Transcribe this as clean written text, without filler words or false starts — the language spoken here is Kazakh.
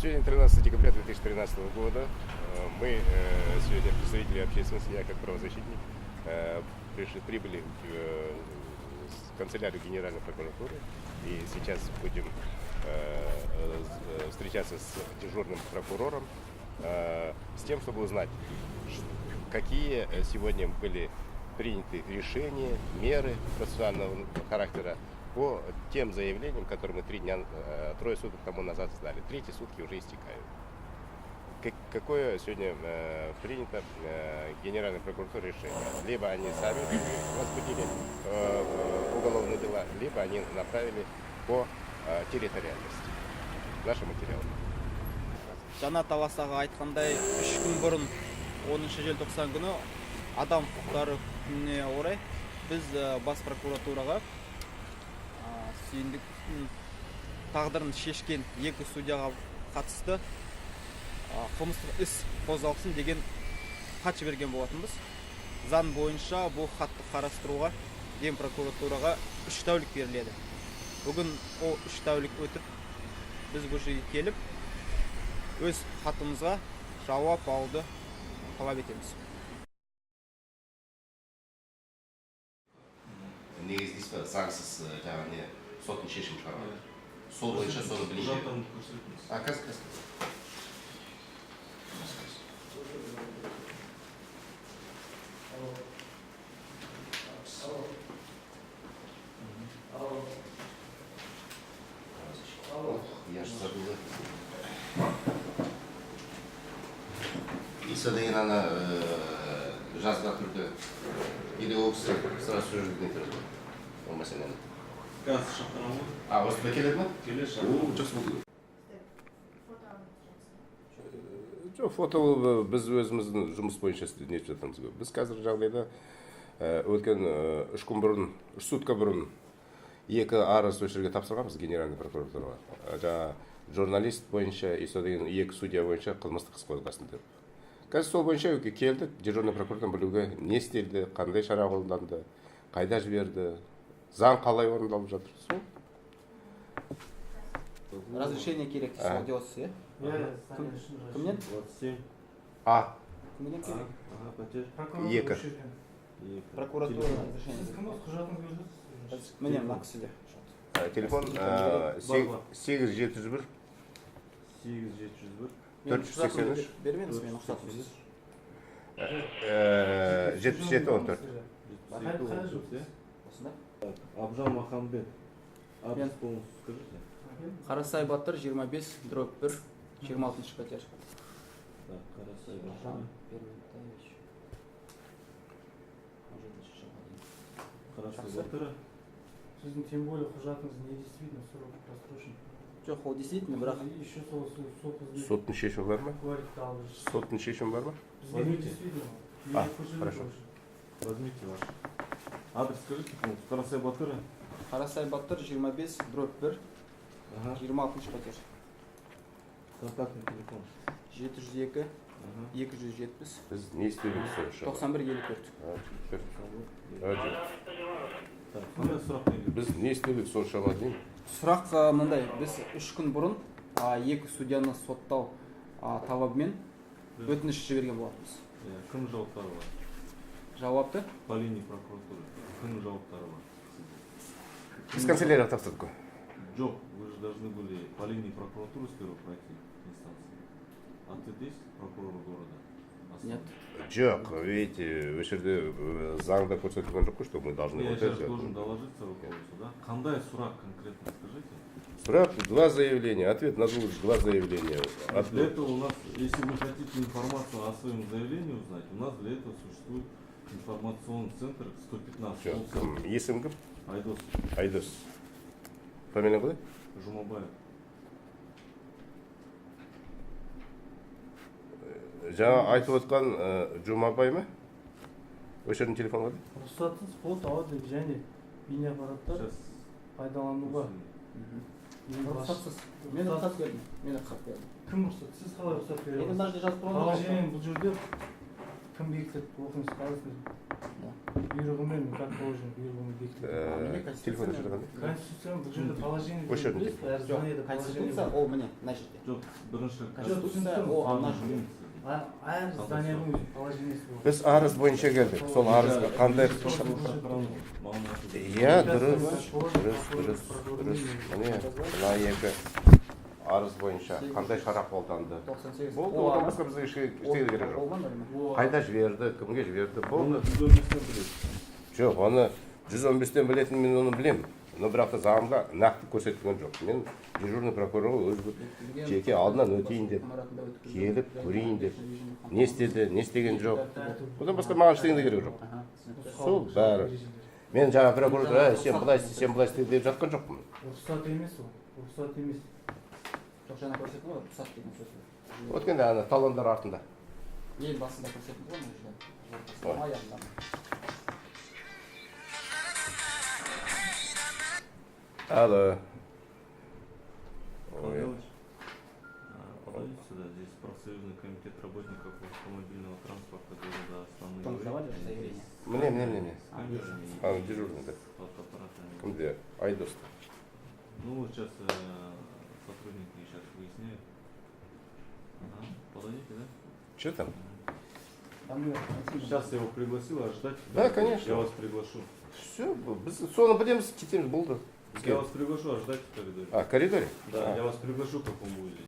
Сегодня 13 декабря 2013 года. Мы сегодня представители общественности, я как правозащитник, прибыли в канцелярию Генеральной прокуратуры. И сейчас будем встречаться с дежурным прокурором с тем, чтобы узнать, какие сегодня были приняты решения, меры процессуального характера по тем заявлениям, которые мы 3 дня, 3 суток тому назад сдали. Третьи сутки уже истекают. Какое сегодня принято Генеральной прокуратурой решение? Либо они сами возбудили уголовные дела, либо они направили по территориальности наши материалы. Жанат Алас аға айтқандай, 3 күн бұрын, 10 желтоқсан күні, адам құқықтары күніне орай біз бас прокуратураға Сүйіндіктің тағдырын шешкен екі судьяға қатысты қылмыстық іс қозғалсын деген хат жіберген болатынбыз. Заң бойынша бұл хатты қарастыруға Генпрокуратураға 3 тәулік беріледі. Бүгін ол 3 тәулік өтіп, біз бұл жерге келіп, өз хатымызға жауап алуды талап етеміз. Негізі дейсіз ба, заңсыз жаңағы не, соттың шешім шығарған, сол бойынша соны білейін. Құжаттарыңды көрсетіңіз. А, қазір, қазір. Ох, я же забыл это. И содан кейін ана жазба түрде или ол кісі сразу сол жерде нетеді ғой ол мәселені. Қазір шақырамын ғой. А, осында келеді ма? Келе. О, жақсы болды. Жоқ, фото ол біз өзіміздің жұмыс бойынша нетіп жатырмыз ғой. Біз қазіргі жағдайда өткен 3 күн бұрын, 3 сутка бұрын екі арыз осы жерге тапсырғанбыз, Генеральный прокуратураға. Жаңағы журналист бойынша и содан кейін екі судья бойынша қылмыстық іс қозғасын деп. Қазір сол бойынша келдік дежурный прокурордан білуге: не істелді, қандай шара қолданды, қайда жіберді, заң қалай орындалып жатыр, сол. Разрешение керек дейсіз А. ғой, деп отырсыз, иә? Иә. Кімнен? 27. А. Кімнен керек? Ага, пәтер. Екі. Екі. Прокуратура Телефон. разрешение. Сіз кім болсыз, құжатыңызды көрсетесіз. Міне, мына кісіде. Телефон Бар, бар. 8 701. 8 701. 483. Бермеңіз, мен рұқсатымсыз. 77 14. 77 14, иә? Осында. Абжан Махамбет. Адрес Мен. полностью скажите. Қарасай батыр 25/1, 26 пәтер. Так, Қарасай Абжан Батыр. Перментаевич, 17 жылға дейін. Қарасай Жақсы. Батыры. Сіздің тем более құжатыңыз не действительно, срок просрочен. Жоқ, ол действительно, бірақ Еще сол қызмет Соттың шешімі бар ма? куәлікті алып жүрсіз. Соттың шешімі бар ма? Бізге Возьмите. действительно. А, Неге көрсету хорошо. больше? Возьмите ваш. Адрес скажите полностью. Қарасай Батыры. Қарасай батыр 25/1, 26 пәтер. Контактный телефон. 702 270 Біз не істедік сонша? 91 54. А, жігіттер. А, жоқ. Так, қандай сұрақ негізі? Біз не істедік соншама дейін? Сұрақ мындай: біз 3 күн бұрын екі судьяны соттау талабымен өтініш жіберген болатынбыз. Иә, кім жауаптары бар? Жауапты? По линии прокуратуры. Кім жауаптары бар сізде? Біз канцелярияға тапсырдық қой. Жоқ, вы же должны были по линии прокуратуры сперва пройти инстанции. Ответ есть прокурора города? Астаны? Нет. Жоқ, видите, осы жерде заңда көрсетілген жоқ қой, что мы должны Я вот сейчас это. должен доложиться руководству, да? Қандай сұрақ конкретно, скажите? Сұрақ: два заявления, ответ на два заявления. Одно. Для этого у нас, если вы хотите информацию о своем заявлении узнать, у нас для этого существует информационный центр 115. Жоқ, кім? Есім кім? Айдос. Айдос. Фамилияң қалай? Жумабаев. Жаңа айтып отқан Жумабай ма? Осы жердің телефоны қандай? Рұқсатсыз фото, аудио және бейнеаппараттар Сейчас. пайдалануға. Рұқсатсыз. Мен рұқсат бердім, мен рұқсат бердім. Кім рұқсат? Сіз қалай рұқсат бере Енді мына аласыз? жерде жазып тұрған жоқ. Положение бұл жерде Кім бекітеді? Оқыңыз, қалайсыз? Бұйрығымен, как положено, бұйрығымен бекітіледі. Телефон өшірді қандай? Конституцияның бұл жерде положение Осы жерде. білесіз бе? Әр Жоқ, зданияда положение конституция бар. Ол міне, мына жерде. Жоқ, бірінші Конституция ол ана жерде. Әр зданияның өз положениесі болады. Біз арыз бойынша келдік. Сол арызға қандай? Иә, дұрыс. Міне, мына екі арыз бойынша қандай шара қолданды? 98. Болды, Ол одан арыз. басқа бізге ештеңе керек жоқ. Болған ба неме? Қайда жіберді, кімге жіберді, болды. Оны 115-тен біледі. Жоқ, оны 115-тен білетін, мен оны білемін. Но бірақ та заңда нақты көрсетілген жоқ. Мен дежурный прокурорға өз жеке алдынан өтейін деп, келіп көрейін деп, не істеді, не істеген жоқ. Одан басқа маған ештеңе де керек жоқ. Сол бәрі. Мен жаңа прокуратура: «Әй, сен былай істе, сен былай істе», – деп жатқан жоқпын. Рұқсат емес ол. Рұқсат емес. Жоқ, жаңа көрсетілді ғой, рұқсат деген сөз. Өткенде ана талондар артында. Ең басында көрсетілді ғой мына жерде. Ой. Аяғында. Алло. Павел Ой. Ильич, подойдите сюда. Здесь профсоюзный комитет работников автомобильного транспорта города Астаны. Там Говорит, сдавали же они заявление? здесь с Міне, міне, міне, міне. С камерами и Ана дежурный, да. с фотоаппаратами. Кімде? Айдос. Ну вот сейчас сотрудники сейчас выясняют. Ага, подойдите, да? Че там? Там ее найти. Сейчас я его пригласил, ожидать. Да, конечно. Я вас приглашу. Все, біз соны білеміз, кетеміз, болды. Я вас приглашу, ожидайте в коридоре. А, коридоре? Да, А. я вас приглашу, как он будет здесь.